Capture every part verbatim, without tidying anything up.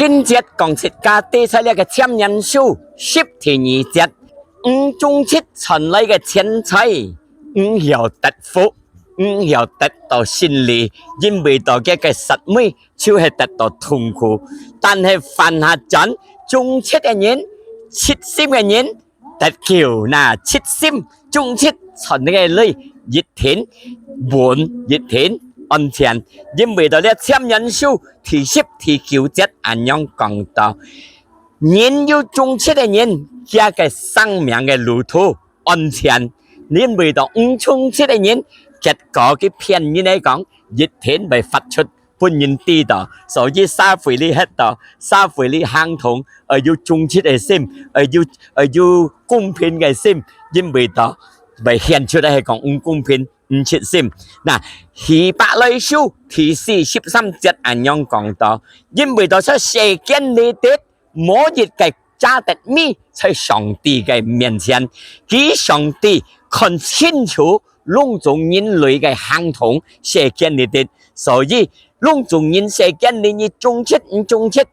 經節講自家在這个箴言書十第二節，你種出傳來个錢財，你曉得福，你曉得到勝利，因為到佢个實尾就係得到痛苦。但係凡下轉種出个人，切心个人， 得救。那切心種出傳个鐳，一定穩，一定安全。因為到這箴言書第十第九節恁樣講到，人有種出个人，佢个生命个路途安全。因為到毋種出个人，結果佢騙人來講，一定會發出 分人知道。所以社會裡歇到，社會裡行動，愛有忠直个心，愛有，愛有公平个心，因為到會顯出來係講毋公平、毋直心。那，希伯來書第四十三節恁樣講到，因為到在世間裡底， 無一个遮得美在上帝个面前，佢上帝看清楚攏總人類个行動世間裡底，所以攏總人世間裡你忠直毋忠直，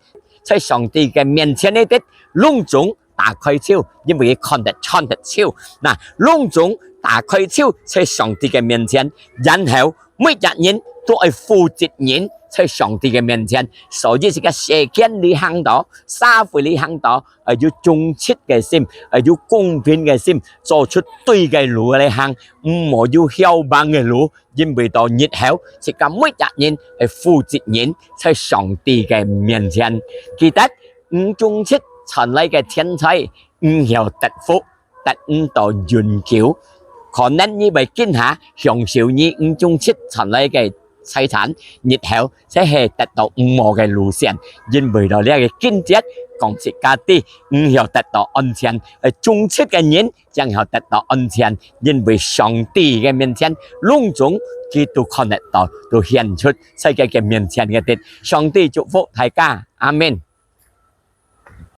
在上帝个面前裡底，攏總打開手，因為佢看得穿得手。那，攏總打開手在上帝个面前，然後 每一人都愛負責任在上帝个面前，所以這个世間裡行到，社會裡行到，愛有忠直个心，愛有公平个心，做出對个路來行，毋好有僥倖个路，因為到日後，自家每一人愛負責任在上帝个面前。記得，毋忠直傳來个錢財，毋曉得福， 得毋到永久。可能你會今下享受你毋忠直賺來个財產，日後就係得到毋好个路線，因為到這个經節講自家知，毋曉得到安全，呃，忠直个人正曉得到安全，因為上帝个面前，攏總佢都看得到，都顯出在佢个面前个事。上帝祝福大家，阿們。